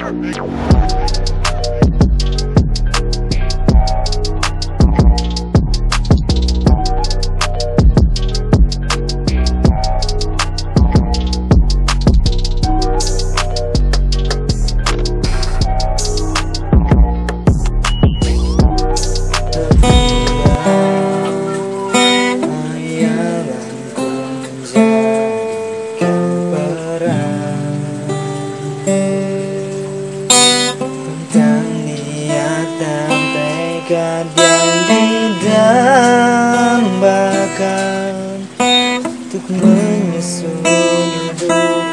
Yang didambakan untuk menyusun hidup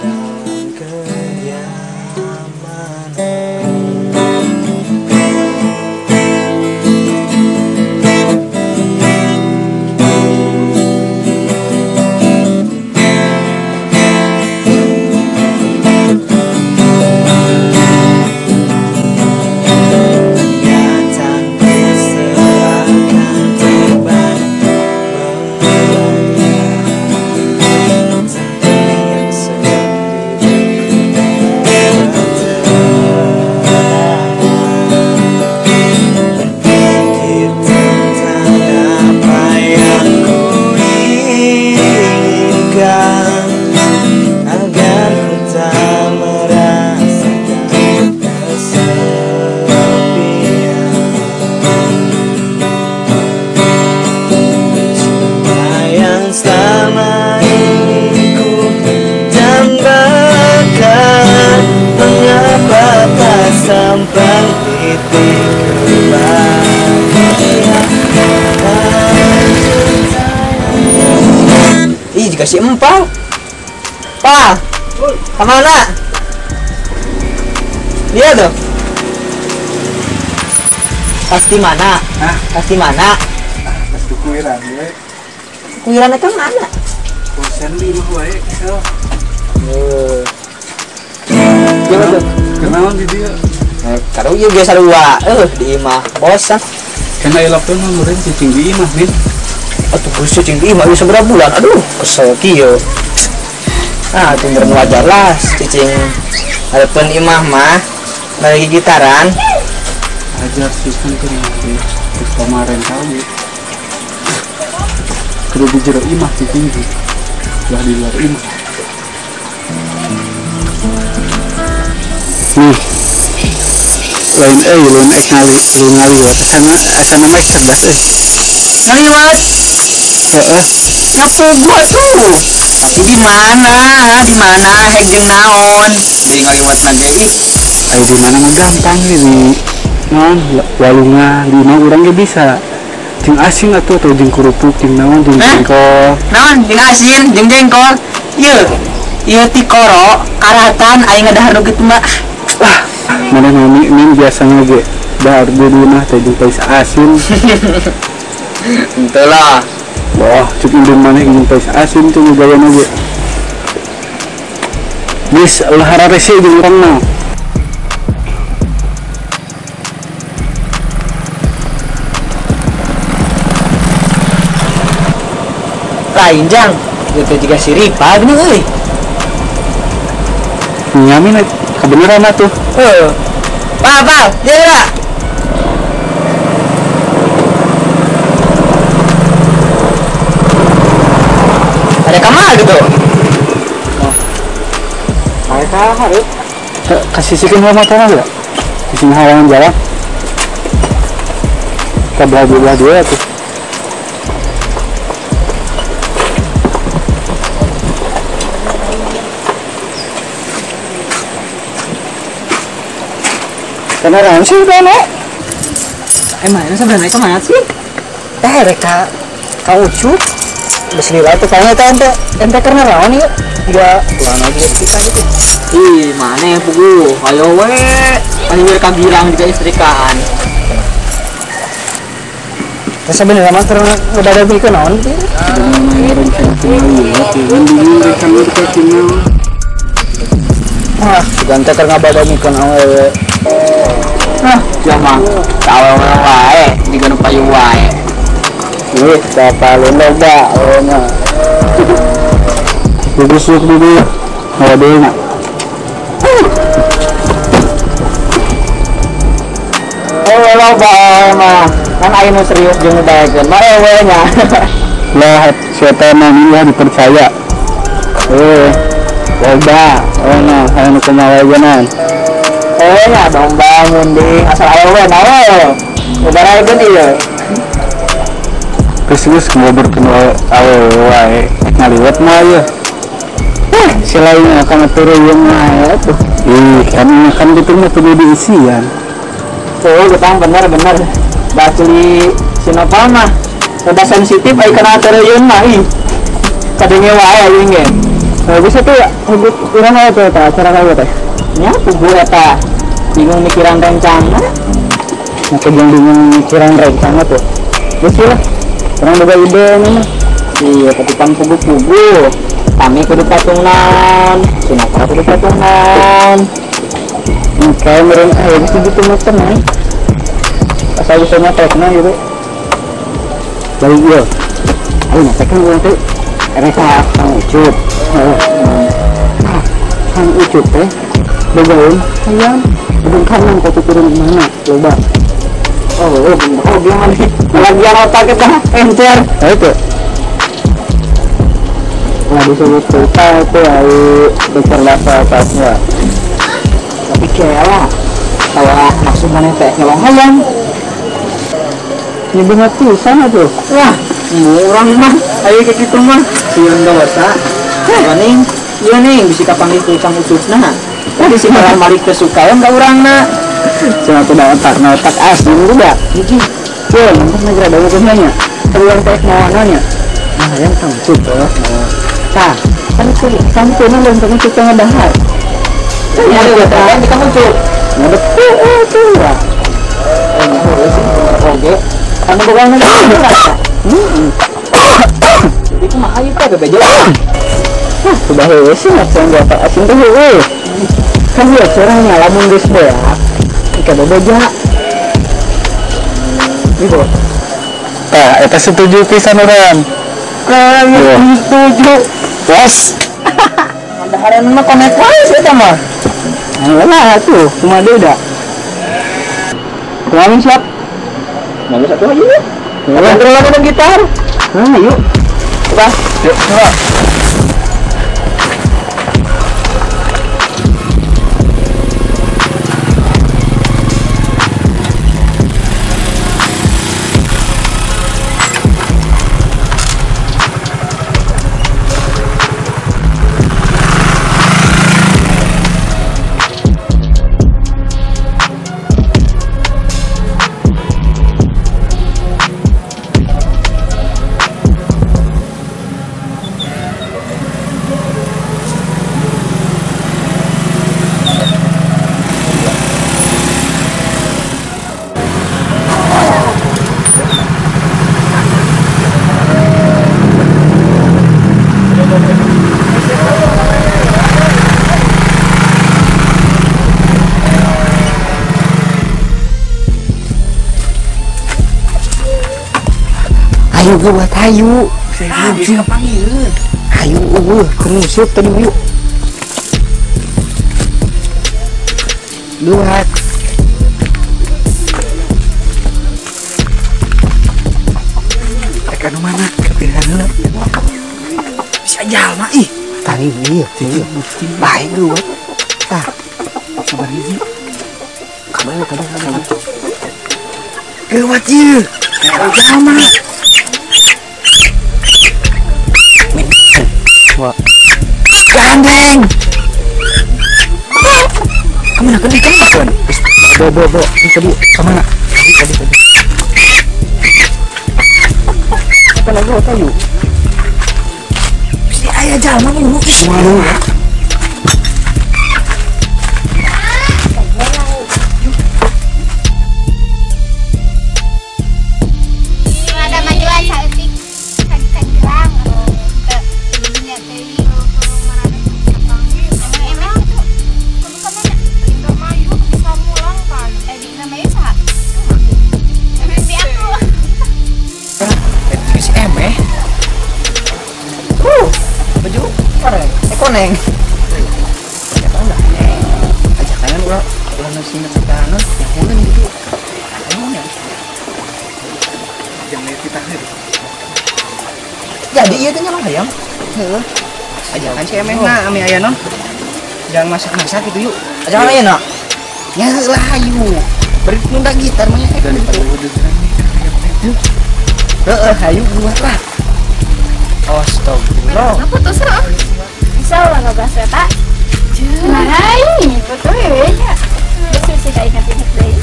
dalam kenyamanan. Agar ku tak merasakan kesepian. Cinta yang selama ini ku dambakan, mengapa tak sampai titik kebahagiaan. Ih, dikasih empal. Pak, kemana? Dia tuh. Pasti mana? Hah? Pasti mana? Ah, pasti kuiran we. Kuiran itu mana? Bosan di imah wae, kesel. Heuh. Gimana tuh? Kenalan di dia. Karo ieu ge sarua. Di imah bosan. Kana elok teh meureun cicing di imah, Min. Atuh geus cicing di imah geus sabaraha bulan. Aduh, kesel kieu. Ah, itu meureun wajar lah cicing hareupeun imah mah lagi gitaran. Ajar sih kan keur di kemarin tahu. Kudu di jero imah cicing di. Lah di luar imah. Nih. Lain lain ek ngaliwat asana mah cerdas euy. Ngaliwat. Heeh. Ngapuguh atuh. Tapi di mana? Di mana hek jeung naon? Deui ngaliwat na ge ih. Aya di mana mah gampang ge di naon walungan di imah urang ge bisa. Jeung asin atuh atau jeung kerupuk jeung naon jeung jengkol. Naon jeung asin jeung jengkol. Ieu. Ieu tikoro karatan aing ngadahar nu kitu mah. Ah, mana mami min biasanya ge dahar di imah teh jeung pais asin. Henteu lah. Wah, cuk indung maneh jeung pais asin tuh gayana ge. Geus ulah hararese jeung urang mah. Lain jang, ieu teh jiga si Ripa geuning euy. Nyamin kebeneran atuh. Heuh. Pa, pa, dia lah. Ada kamar gitu. Mereka harus kasih sikin sama motornya enggak? Kasih halangan jalan. Kita belah dua tuh. Karena sih udah nek. Emang ini sebenarnya kemana sih? Teh reka kau ucup. Bismillah tuh kayaknya teh ente karena rawan ya. Enggak pulang lagi kita gitu. Ih, mana ya pugu? Ayo we. Paling mereka bilang juga istrikaan. Terus sebenarnya mah karena udah ada mikir naon sih. Wah, gante karena ngabada mikir naon we. Ah, jama. Tahu wae, jiga nu payu wae. Ih, siapa loba mah. Bagus dulu. Ada nak. Loba mah. Kan aya nu serius jeung nu baekeun mah ewe nya. Lah siapa mah dipercaya. Loba, oh nah, aya nu kumaha wae geuna. Nya domba munding asal awewe na we. Ubaraekeun ieu. Terus ngobrol awewe wae ngaliwet mah ieu. Si lain akan turu ieu mah atuh. Ih, kan gitu mah kudu diisian. Tuh, getang bener-bener. Baculi si Nopal mah udah sensitif ai kana teureun mah ih. Kadenge wae aing ge. Nah, bisa tuh urang aya teh acara kayak teh. Nya puguh eta. Bingung mikiran rencana. Nah, jeung bingung mikiran rencana tuh. Geus lah. Urang boga ide mah. Iya, tapi pan puguh-puguh. Kami kudu patung naon, si Nopal kudu patung naon. Kayak meureun aya geus gitu mah tenang. Asal bisa nyetekna gitu. Balik ieu. Ayo nyetekna urang teh rek Kang Ucup. Kang Ucup teh bogaeun hayam bedung kanan ka turun mana loba. Oh, dia mah lagian otak kita encer. Nah itu. Nah disebut cerita itu ayo kecerdasan otaknya. Tapi kela kalau maksud mana teh nyolong hayam. Ini bener pisan atuh. Wah, urang mah ayo kayak gitu mah sieun dosa. Ning, ieu ning bisi kapanggih ku Kang Ucupna. Tadi si malah malik teu suka ka urangna. Cenah teh otak, otak asli juga. Hiji. Ye, mantap mah geura daun nya. Urang teh mawana nya. Nah, hayam Kang Ucup tuh. Tah, kan Kang Ucup mah lontongna suka ngadahar. Ya, kan di Kang Ucup. Nah, betul tuh lah. Oke. Kan boga nu rasa. Heeh. Jadi kumaha ieu teh bebeja. Hah, sudah heueuh sih macan di otak asin teh heueuh. Kan ieu caranya lamun geus beak, ika bebeja. Gitu. Tah, eta setuju pisan urang. Setuju. Bos. Dahareun mah konek wae sih eta mah. Lah tuh, kumaha deui da? Kumaha siap? Nggak satu aja yuk. Kontrol lagi dong gitar. Nah, yuk. Coba. Yuk, coba. Ayo buat ayo. Bisa panggil. Ayo eueuh kerusuk tadi yuk. Luat. Rek anu mana? Kepilihan heula. Bisa jalma ih. Tadi ieu bae geuwat. Tah. Sabar hiji. Kamana kadang-kadang. Geuwat ieu. Jalma. Wah. Gandeng. Kemana kan kan? Bo bo bo, tadi kemana? Tadi. Apa lagi tahu? Si ayah jalma mulu. Waduh. Koneng. Ya tahu enggak? Ajak kalian ulah ulah nasi ngecekanan, yang gitu. Emang ya? Jadi ieu teh nyolong hayam. Heeh. Ajakan si Emeh na ame aya non. Jangan masak-masak gitu yuk. Ajakan aya na. Ya lah ayo. Beri nunda gitar mah ya. Heeh, ayo buat lah. Astagfirullah. Apa tuh seru? Bisa lah ngebahas eta. Nah, ini betul ya. Terus sih kayak ingat-ingat deh.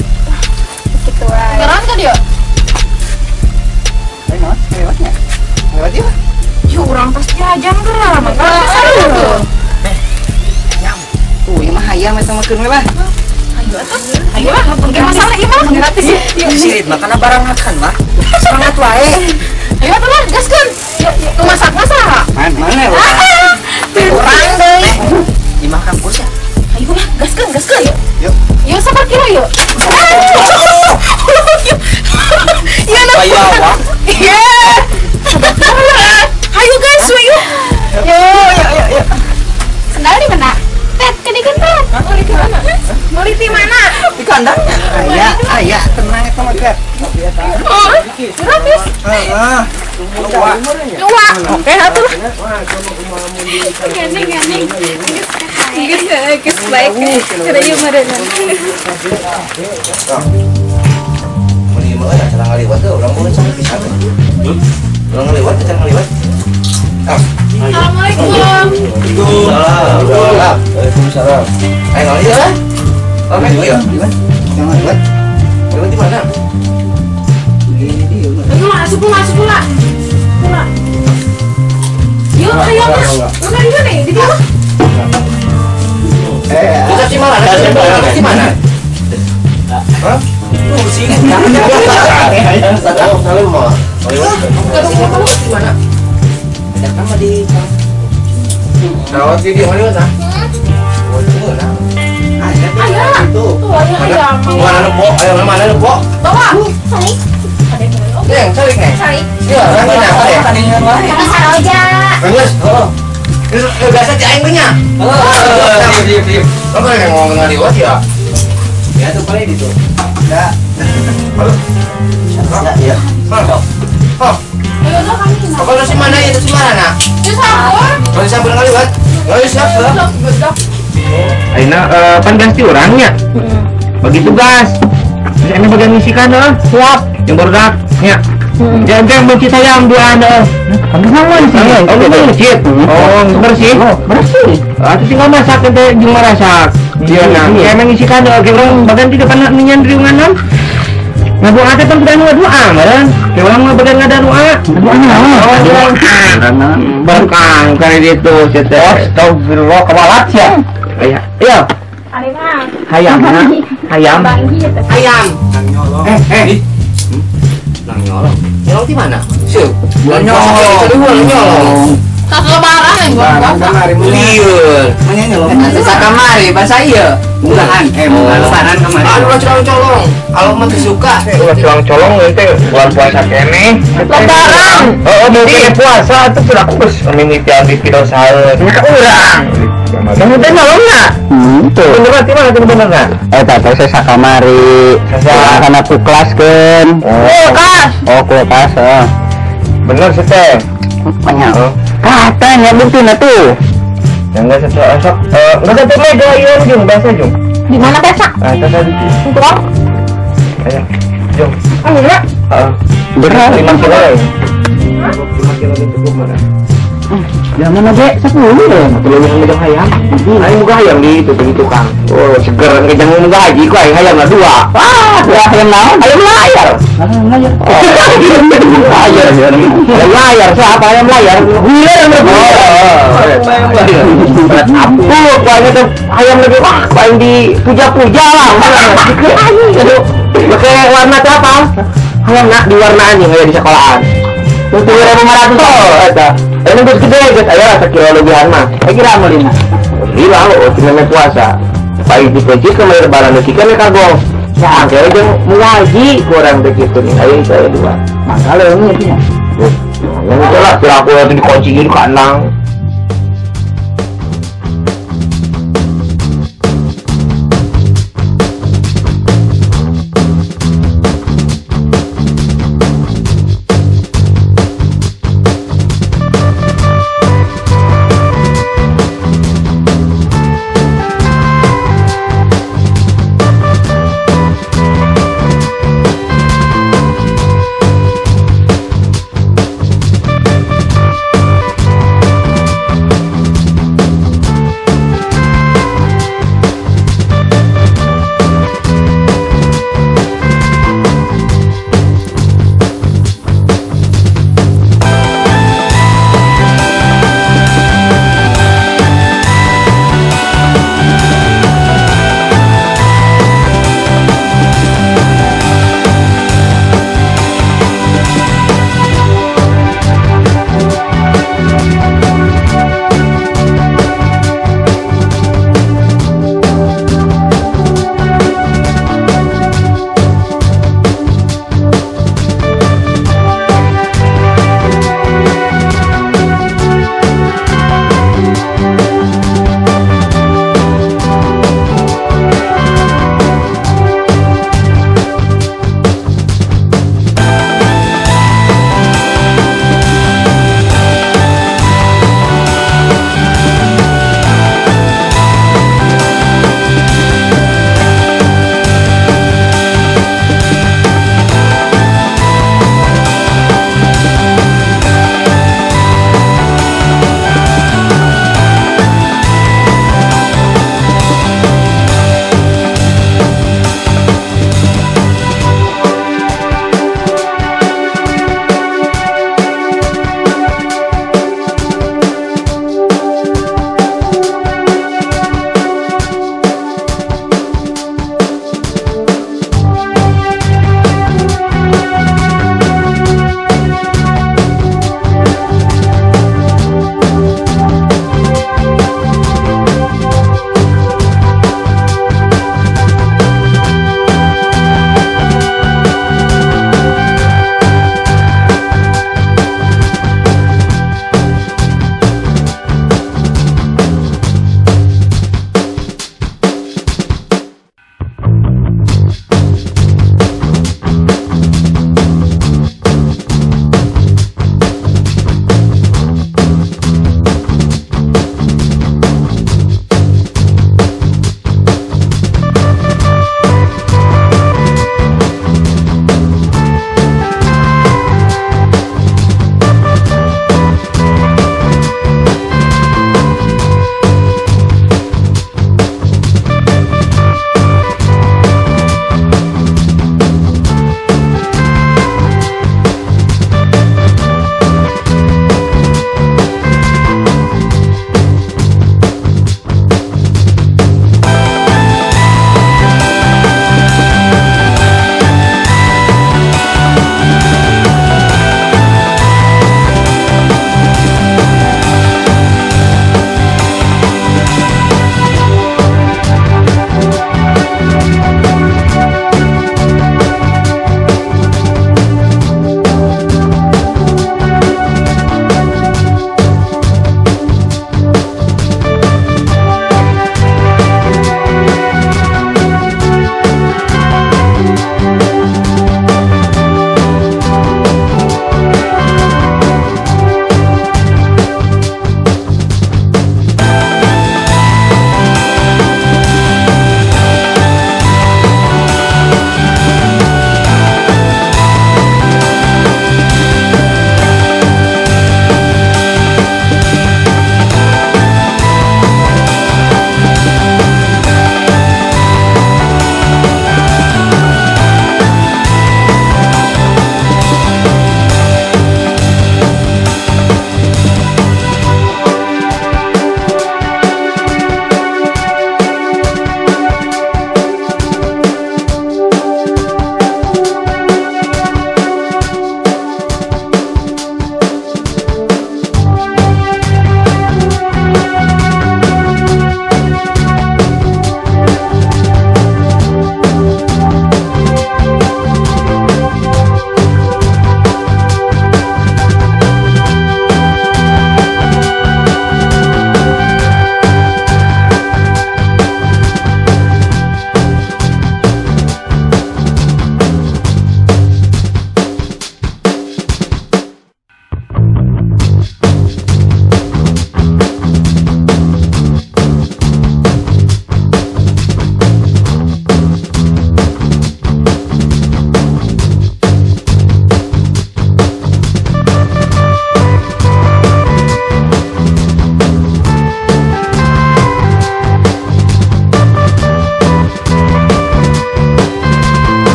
Gitu wae. Beneran kan dia? Ayo non, lewatnya. Lewat yuk. Yuk orang pasti jajan geura mah. Seru tuh. Ayam. Tuh, ieu mah hayam eta makeun we lah. Ayo atuh. Ayo lah, enggak masalah ieu mah gratis. Sirit mah kana barang makan mah. Semangat wae. Ayo atuh lah, gaskeun. Yuk, masak-masak. Mana ya? Kurang deui. Imah kampus ya? Ayo lah, gaskeun, gaskeun. Yuk. Yuk sabar kira yuk. Iya nah. Iya. Ayo guys, yuk. Yuk, yuk, yuk, yuk. Sendal di mana? Pet, kedikan pet. Beli di mana? Beli di mana? Di kandangnya. Ayah, ayah, tenang eta mah, Pet. Gratis. Heeh. Dua. Oke, atuh. Gandeng, gandeng. Geus baik. Kada ieu meureun. Mun ieu mah cara ngaliwat teh urang boleh sampai pisan. Urang ngaliwat cara ngaliwat. Assalamualaikum. Waalaikumsalam. Waalaikumsalam. Ayo ngaliwat lah. Oke, yuk. Jangan ngaliwat. Ngaliwat di mana? Ayo masuk pula, masuk pula. Pula. Yuk, ayo mas. Udah di mana ya? Di bawah. Kita di mana? Di mana? Hah? Tuh sini. Salam mah. Di mana? Kamu di Rawat di mana mana? Ayah. Tuh ayah. Mana lu po? Ayo mana lu po? Bawa. Salik. Neng, salik neng. Salik. Iya, orang ini apa ya? Kami saroja. Bagus. Oh. Terus biasa di aing punya. Oh, diam diam. Kamu kan ngomong ngaliwat ya? Ya tuh paling itu. Enggak. Halo. Enggak ya. Halo. Oh. Apa lu si mana itu si mana nak? Di sampur. Kalau sampur ngaliwat. Lalu siapa? Aina pan ganti orangnya. Bagi tugas. Terus ini bagian ngisikan siap. Yang baru ya. Jangan yang benci sayang dua anda. Kamu sama di sini. Oh, bersih. Oh, bersih. Bersih. Atau tinggal masak ente jeung marasak. Iya nah. Emang ngisikan oke urang bagian di depan minyan riungan. Ngadoa teh pan kudu ngadoa meureun. Kayak urang mah bagian ngadoa. Ngadoa naon? Berkah kali ditu sia teh. Astagfirullah kawalat sia. Iya. Iya. Hayam. Hayam. Hayam. Eh. Nang nyolong. Nyolong di mana? Sieu. Nyolong. Nyolong. Tak lebaran yang gua puasa. Lieur. Mana nyolong? Sakamari bahasa ieu. Mulahan, mulai lebaran kemarin. Aduh colong-colong. Kalau mah suka. Ulah colong-colong ente bulan puasa keneh. Lebaran. Oh, mau kene puasa atuh sudah geus mimitian di video sahur. Nya ka urang. Kamu teh nyolong na? Tuh. Bener di mana tuh bener na? Eta teh saya sakamari. Kana kulkas keun. Kulkas. Oh, kulkas, heeh. Bener sih teh. Banyak. Katanya buktina tuh. Yang enggak sesuai esok. Enggak satu mega ieu jung bahasa jung. Di mana teh, Sak? Ah, tadi. Kurang. Ayo. Jung. Ah, enggak. Heeh. Berat 5 kilo ya. 5 kilo itu cukup mana? Jangan aja 10 deh. Kalau yang megang hayam, aing muga hayam di itu di tukang. Oh, seger kejang muga haji ku aing hayam lah dua. Wah, dua hayam naon? Hayam layar. Hayam layar. Layar. Hayam layar, siapa hayam layar? Gulir yang bergulir. Aku ku aing teh hayam lebih wah, ku aing dipuja-puja lah. Aduh, pakai warna teh apa? Hayam nak diwarnaan yang aya di sekolahan. 7.500 oh, eta. Ini geus gede geus aya rasa kilo lebihan mah. Saya kira meulina. Gila lo, cuma puasa. Pagi dikunci ke lebaran deui kan kagok. Ya, kayaknya jeung muaji kurang teh kitu nih. Ayo saya dua. Mangga leungit nya. Yang itu lah, kira aku nanti dikunci di kandang.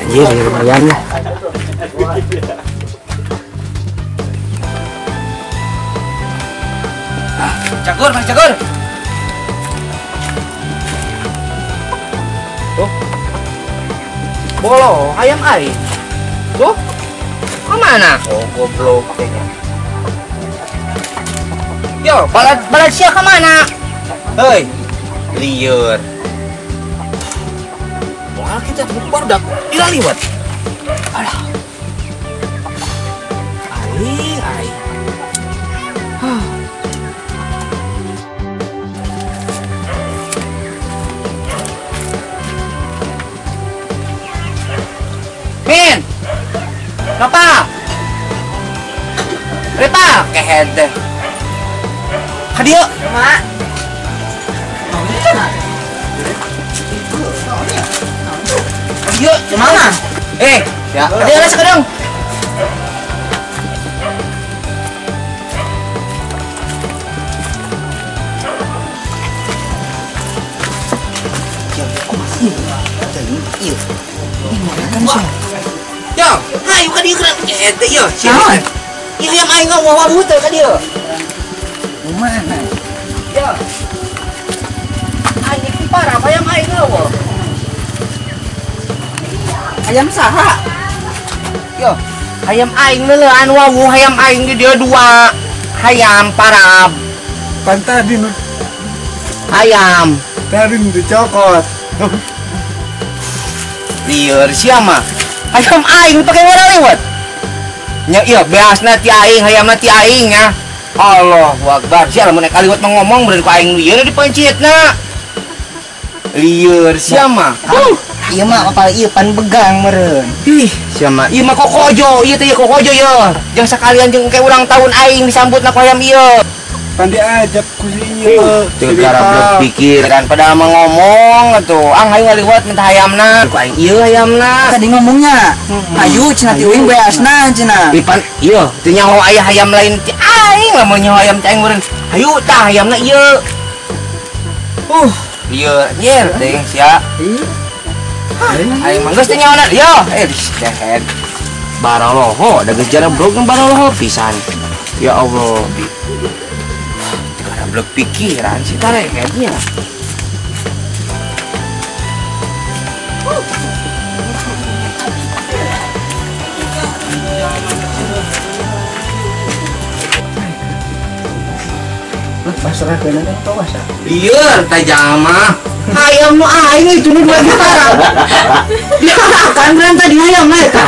Anjir, lumayan lah. Cagur, Mas Cagur. Tuh. Bolo, ayam aing. Tuh. Kemana? Oh, goblok kayaknya. Yo, balad sia kemana? Hei, lieur. Wah, kita barudak dilaliwat. Alah. Aing, aing. Min. Napa? Repa kehed teh. Ka dieu, Mak. Ka dieu, mana? Ya, ka dieu lah sekarang. Yo, hayu ka dieu keur kehed teh ieu. Naon? Ieu hayam aing ngawawa teh ka dieu. Mana? Yo. Aing iki parah hayam aing eueuh. Ayam saha? Yo, hayam aing leuleun wawuh hayam aing di dieu dua. Hayam parab. Pan tadi nu hayam. Tadi nu dicokot. Lieur sia mah. Hayam aing pake ngora lewat. Nya ieu beasna ti aing, hayamna ti aing nya. Allahu Akbar. Sia lamun nek kaliwat mah ngomong beureun ku aing lieur dipencitna. Lieur sia mah. Ieu mah apal ieu pan begang meureun. Ih, sia mah. Ieu mah kokojo, ieu teh kokojo ieu. Jeung sakalian jeung ke ulang tahun aing disambutna ku hayam ieu. Pan diajak ku si ieu. Teu garap pikiran padahal mah ngomong atuh. Ang hayu ngaliwat minta hayamna. Ku aing ieu hayamna. Tadi ngomongnya. Hayu cenah ti uing beasna cenah. Ih pan ieu teu nyaho aya hayam lain ti aing lamun nyaho hayam ti aing meureun. Hayu tah hayamna ieu. Ieu nyer teh sia. Aing mah geus teu nyaho ieu. Dehed. Baraloho da geus jarabrog baraloho pisan. Ya Allah. Blek pikiran sih tareketnya. Pasrah keuna teh puasa. Lieur teh jama. Hayam nu aing itu nu dua gitar. Diarahkan beran tadi hayam eta.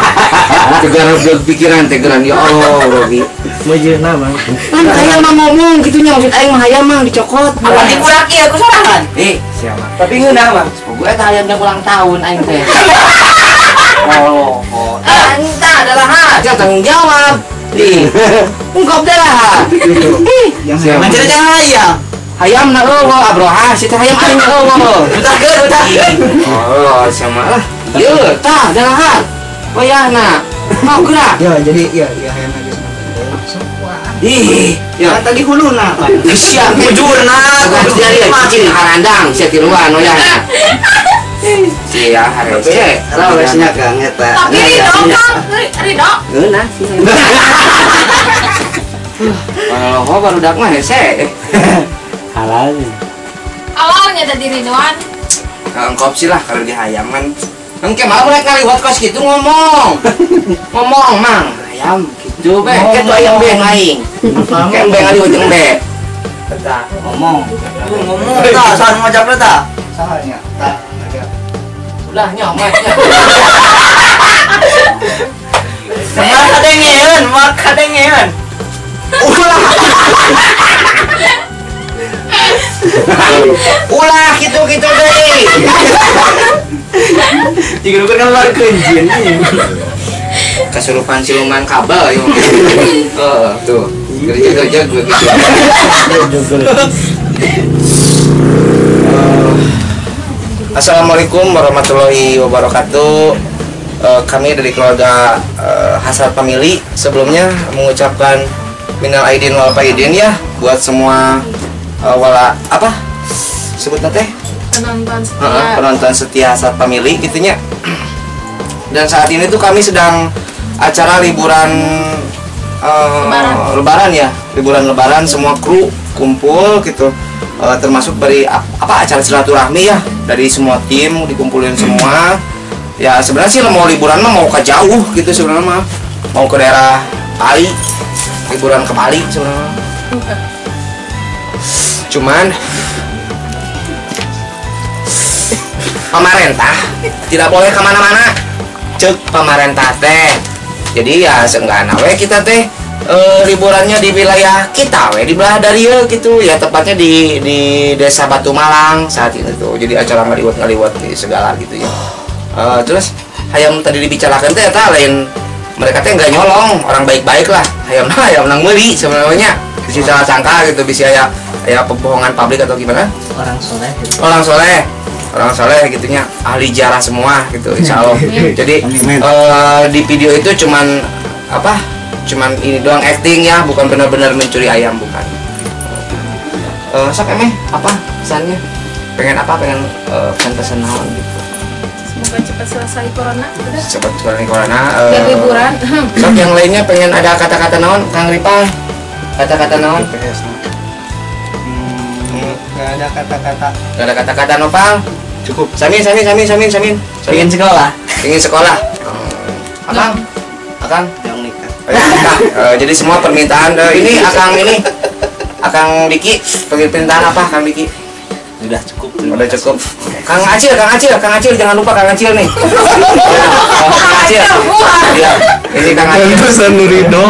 Tegara blek pikiran tegeran ya Allah Robi. Meujeuna mah. Kan hayam mah ngomong kitu nya maksud aing mah hayam mah dicokot. Apa dikurang ieu ku sorangan? Siapa? Tapi ngeunah mah. Pogo eta hayam yang ulang tahun aing teh. Oh, entah adalah hak, tanggung jawab. Ih, ungkap dah lah. Yang Macam jangan hayam. Hayam na eueuh abroha, si teh hayam aing eueuh. Butahkeun, butahkeun. Oh, sama lah. Ieu tah adalah hak. Wayahna. Mau gerak. Ya, jadi ya ya hayam aja sama. Ih, ya tadi huluna. Sia bujurna, jadi cicing harandang sia tiluan wayahna. Sia harese. Lah Kang eta. Tapi ridho Kang, ridho. Ngeunah sih. Kalau barudak mah hese. Halal. Awalnya tadi ridhoan. Engkop sih lah kalau di hayam kan. Engke malah mulai ngaliwat kos gitu ngomong. Ngomong mang, hayam gitu be. Ke tuh ayam be aing. Ke be ngaliwat jeung be. Tah ngomong. Ngomong tah, saha nu ngajak tah? Saha nya? Tah. Ulah nya mah. Moal kadengeun, moal kadengeun. Ulah. Ulah gitu-gitu deui. Jika nu kan luar keunjin. Kesurupan siluman kabel yo. Heeh, tuh. Kerja-kerja gue gitu. Assalamualaikum warahmatullahi wabarakatuh. Kami dari keluarga Hasrat Family sebelumnya mengucapkan minal aidin wal faidin ya buat semua wala apa sebutnya teh penonton setia, penonton setia Hasrat Family gitunya. Dan saat ini tuh kami sedang acara liburan lebaran ya, liburan lebaran semua kru kumpul gitu. Termasuk dari apa acara silaturahmi ya, dari semua tim dikumpulin semua. Ya sebenarnya sih mau liburan mah mau ke jauh gitu sebenarnya mah. Mau ke daerah Bali, liburan ke Bali sebenarnya. Cuman pemerintah tidak boleh kemana-mana, cek pemerintah teh. Jadi ya seenggaknya we kita teh liburannya di wilayah kita we, di belah dari gitu ya, tepatnya di Desa Batu Malang saat ini tuh. Jadi acara ngaliwat-ngaliwat di segala gitu ya. Terus hayam tadi dibicarakan teh eta lain, mereka teh nggak nyolong, orang baik-baik lah. Hayam hayam nang meuli sebenarnya. Bisa salah sangka gitu, bisa ya pembohongan publik atau gimana? Orang soleh gitu. Orang soleh. Orang soleh gitunya, ahli jarah semua gitu insya Allah. Jadi di video itu cuman apa? Cuman ini doang acting ya, bukan benar-benar mencuri ayam, bukan. Sok emeh apa pesannya? Pengen apa? Pengen pesan-pesan naon gitu. Semoga cepat selesai corona. Udah. Cepat selesai corona. Dan liburan. Sok yang lainnya pengen ada kata-kata naon, Kang Ripal? Kata-kata naon? Nggak ada kata-kata. Nggak ada kata-kata Nopal. Cukup. Samin, samin, samin, samin, samin. Pengen sekolah. Pengen sekolah. Akang, Akang. Yang nikah. Jadi semua permintaan ini Akang ini, Akang Diki, permintaan apa Kang Diki? Udah cukup. Udah cukup. Kang Acil, Kang Acil, Kang Acil, jangan lupa Kang Acil nih. Kang Acil. Iya, ini Kang Acil. Terus Nurido.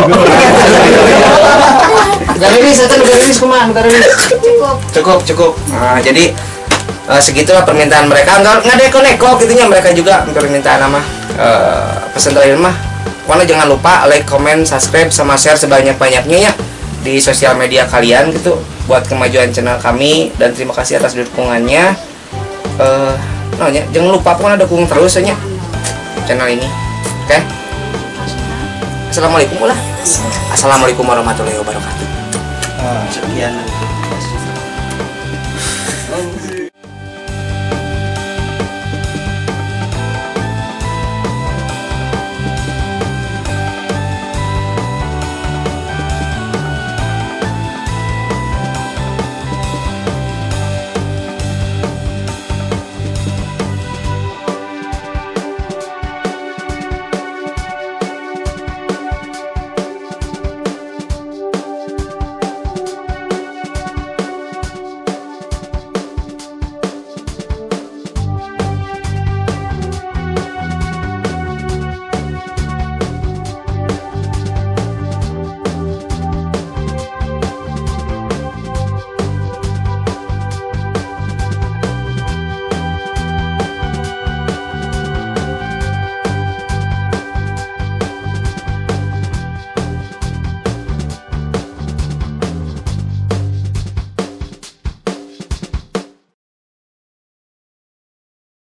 Gak rilis, itu gak rilis kumaha, gak rilis. Cukup. Cukup, cukup. Nah, jadi segitulah permintaan mereka. Nggak neko-neko gitunya mereka juga permintaan nama pesan terakhir mah. Pokoknya jangan lupa like, comment, subscribe, sama share sebanyak-banyaknya ya di sosial media kalian gitu buat kemajuan channel kami, dan terima kasih atas dukungannya. Nah, ya, jangan lupa pokoknya dukung terus ya channel ini. Oke. Okay? Assalamualaikum lah. Assalamualaikum warahmatullahi wabarakatuh. Sekian.